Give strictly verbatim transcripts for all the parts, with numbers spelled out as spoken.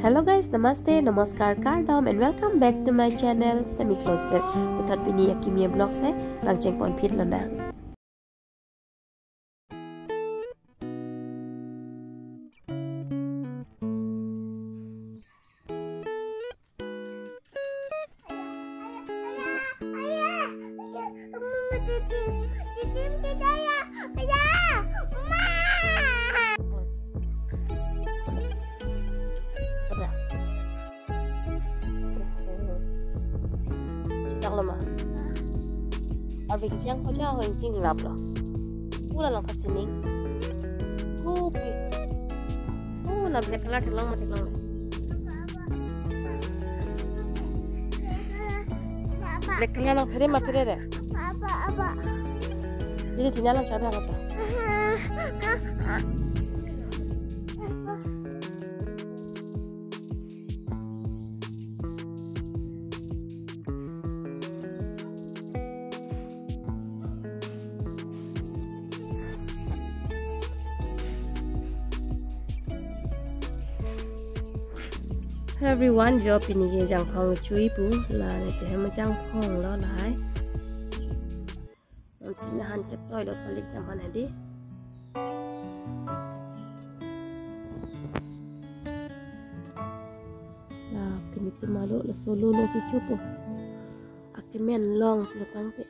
Hello guys, namaste, namaskar, kardom and welcome back to my channel, Semi Closer. Puthot pini akimi vlogs le pangcheng ponphit lonang. Sitak lo ma. Arve kejang ko ja ho ingting lap lo. Pura langka sining. Kupi. Oh, na black color theklong ma theklong le. Black color lang phere ma phere re. Apa, apa. Jadi tina lang chabe apa ta? Everyone, jo pini ke jangphong chui pu, la ne te hem jangphong lo lahai. Nanti nahan chetoi lo palik jangphong hadi. La pini te malo la solo lo si chupo. Akemen long lo tangte.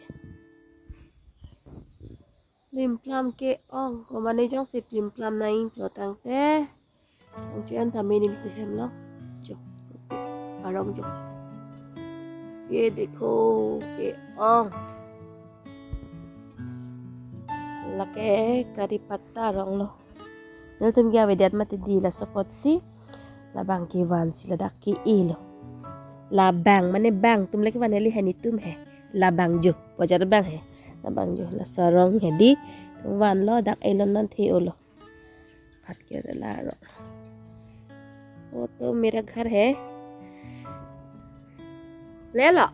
Plimplam ke-ong, ko mane jongsi plimplam nangji pulo tangte. Ang chuan ta mini misi hem lo. Jo. Arong jo. Ye dekho ke-ong. Lake kari patta arong lo. Nelitum ke avedet mati di laso apotsi. Labang kevan si ladak ke-e lo. Labang mane bang atum le kevan heli heni atum he. Labang jo. Bajar bang he. Labang jo. Laso arong hedi. Van lo dak elon nangthe-o lo. Phat ke la ro. वो तो मेरा घर है। ले लो।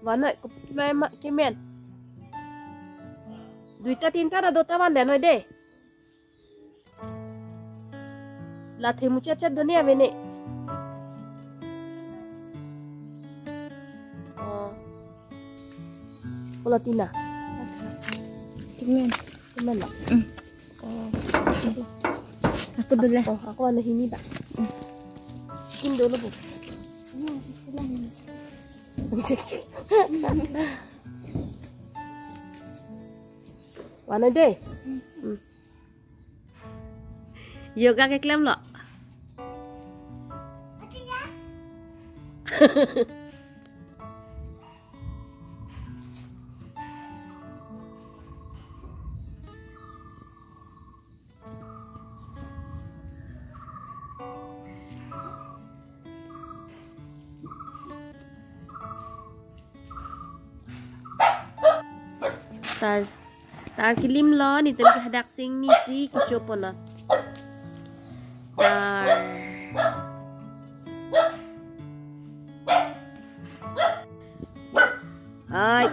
Van noi, kup-, mai ma, kemen. Duita tinta ra dota van de noi de. La themu chat chat doni avene. Oh. Kola tina. Kemen. Kemen lo. Mm. Oh. Ako dulu. Oh, ako ano hini ba? Mm. Kim dulu bu. Cek cek. Mana deh? Mm. Yoga keklem lo. Tar, tar kilim lo, netum ke hadak sing ni si kecho ponlo. Tar. Hai.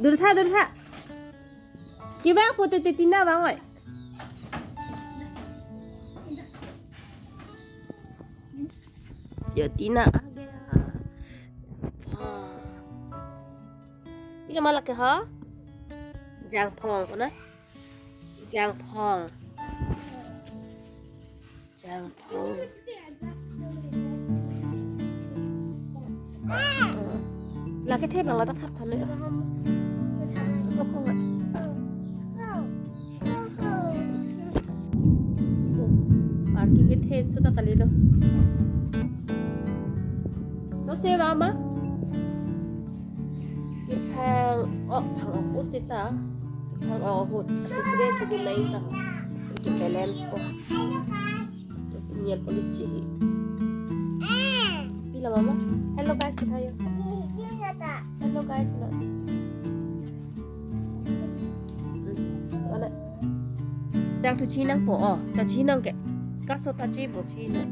Dur tha, dur tha. Kevang po tete tina vang oi. Jo tina a gaya. Ah. Pilo ma lake ho? Jangphong ko na? Jangphong. Jangphong. Lake the bang la ta thap than noi. Parking ke the so ta kali lo. No se va ma. Kephang o, phang o, o sita. Kephang o ahut. Sida chubin nai ta. Ke balance ko. Nail polish chihi. Pilo mama. Hello guys, kuthayo. Hello guys, na. Mana? Dang thu chinang po, oh. Ta chinang ke. Kaso ta chi po chinang.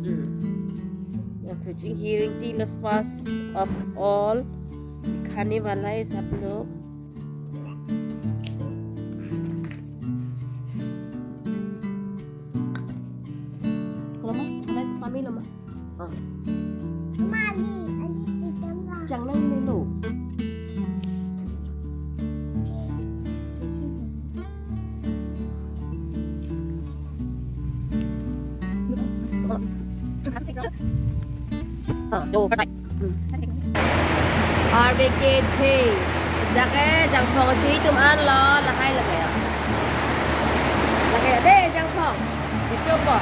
Hmm. Dang thu Kuching hearing tea last first of all. खाने वाला है सब लोग। Kalau mah, kalau kami lo mah. Oh. Mali, ali tikam lah. Jangan lelo. Arve kethe. Jake jangphong chui atum anlo, lahai lake. Lake de jangphong. Video po.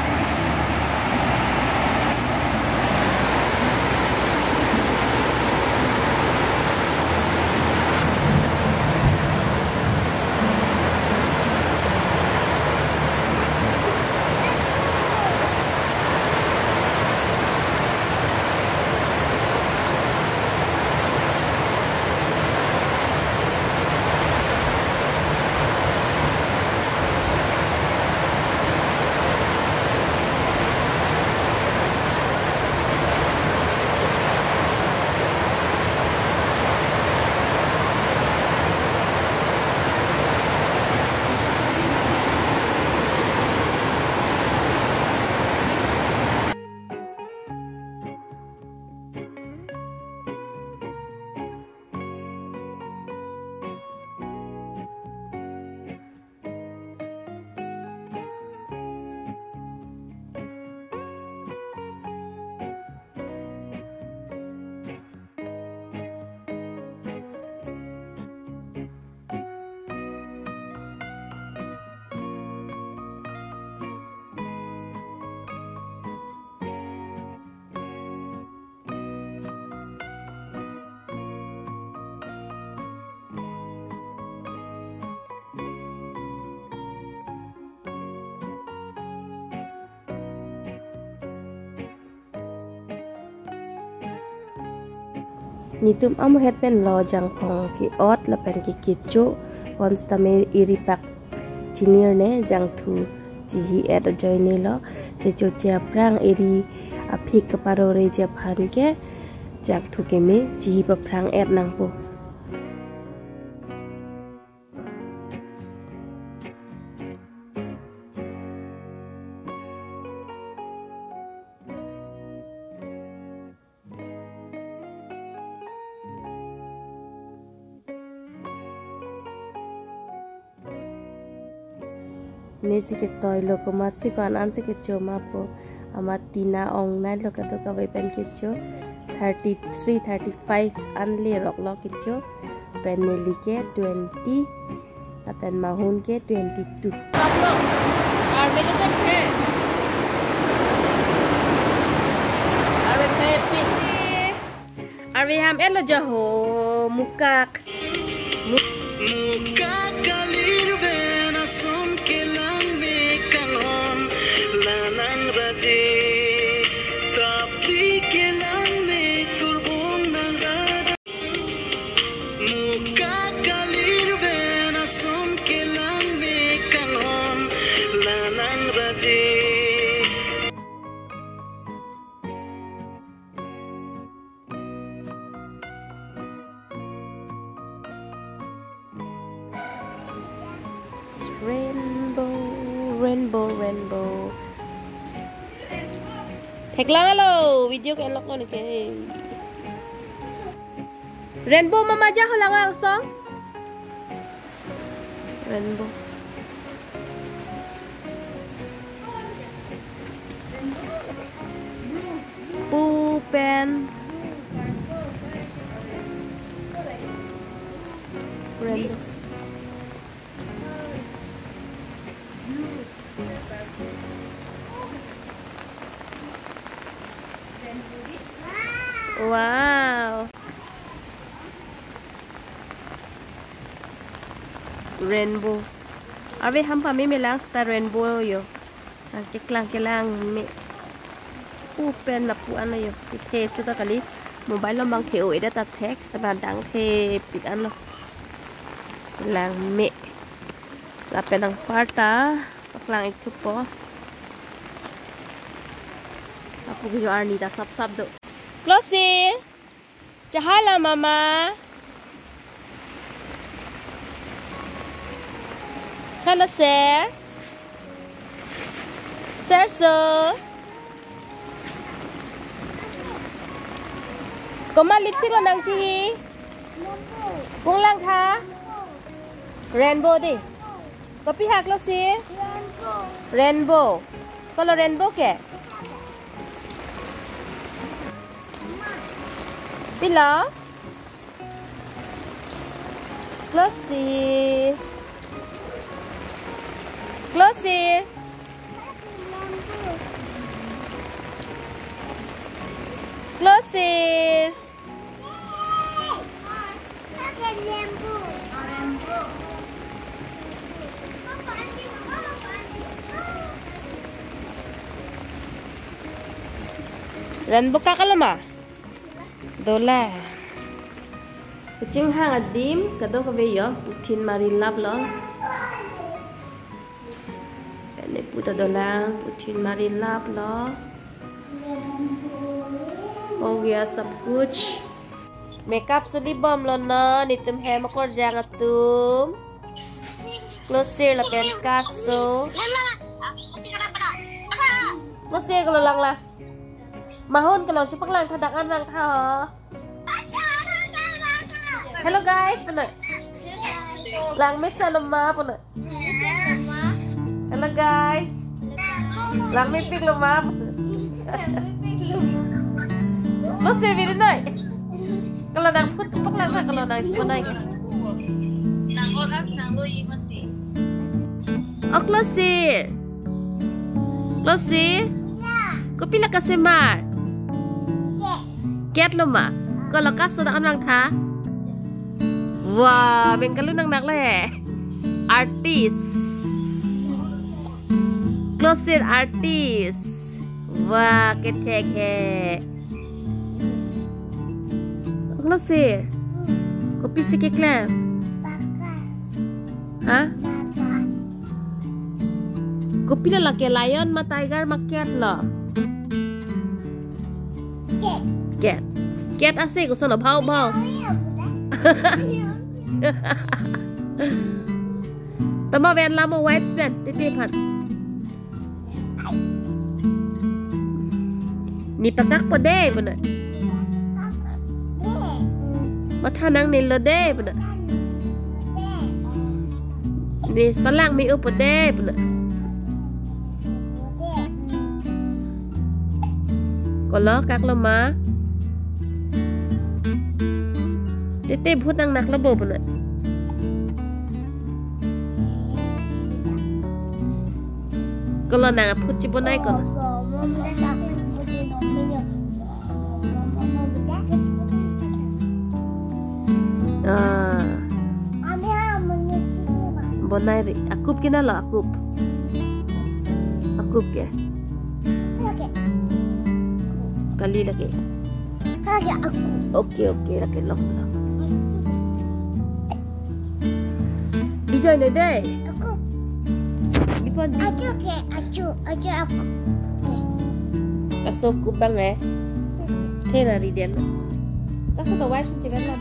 Netum amohet pen lo jangphong ke-ot lapen ke kecho, pon sitame eri pak chinir ne jangthu chihi-et ajoine lo, se choche aphrang eri aphik kaparore ji aphan ke jangthu keme chihi paphrang-et nangpo. Ne si ketoi lo, komat si ko-an an si kecho ma po. Amat tina ong nai lo, kadokave pen kecho. Thirty three, thirty five an le rok lo kecho. Pen neli ke twenty, lapen Mahun ke twenty two. Arve ham-et lo jaho, mukak. Mukak kalir pen ason kelang me kanghon, lanang raje, tapli kelang me turbong nang rada. Mukak kalir pen ason kelang me kanghon, lanang raje. Rainbow, rainbow, rainbow. Theklang alo, video ke-en lok lo neke. Rainbow mama ja ho lang lang song. Rainbow. Pu pen. Rainbow. Wow. Rainbow. Arve ham pame me lang seta rainbow yo. Lang keklang kelang me. Pu pen lapu an lo yo. Kethe seta kali. Mobile along bang the-o-edet ta thek. Seta dang thepik an lo. Lang me. Lapen anparta paklang-ik thupo. Lapu ke jo arni ta sapsap do. Klosir. Chahala mama. Chala ser. Serso. Komat lipstick lo nangchihi? Kunglang tha. Rainbow de. Kopi ha Klosir? Rainbow. Kolo rainbow ke? Pilo? Klosir. Klosir. Klosir. Rainbow kak-lo ma? Dolang. Kachinghang adim kadokave yo, puthin mari laplo. Ene puta dolang, puthin mari laplo. Ho gaya sab kuch. Makeup suli bomlo non, netum hem akorjang atum. Klosir lapen Kaso. Klosir, kalo lang la. Mahon, kalong chepaklang tha, dak-an vang tha ho. Hello guys, puna. Lang mesen ma puna. Hello guys. Lang mepik lo ma puna. Klosir biri noi. Kalo nang phut chepaklang tha, kalo nang chepaklang. O Klosir. Klosir. Kopi la kasemar? Ket lo ma? Kalo Kaso dak-an vang tha? Wah, bengkalu nang nak le. Artist. Klosir artist. Wah, kethek he. Klosir. Kopisi keklem? Ha? Kopi la lake, lion ma, tiger ma, cat lo? Cat. Cat. Cat ase koson lo, bhau, bhau. Tama ven lamo, wipes pen, titi phan. Ne pakak po de puna. Matha nang nilo de puna. Ne palang me-o po de puna. Kolo kak lo ma? Tete bhut nang nak lo bo puna. Kolo nang aphut chibonai kolo. Ah. Bonai ri, akup ke na lo, akup. Akup ke. Kali lake. Oke, oke, lake lo, lo. Bijoy noi de. Aku. Ipon. Achu ke, achu, achu aku. Kaso kubang eh. Thera ri den. Kaso to wife si chiben la.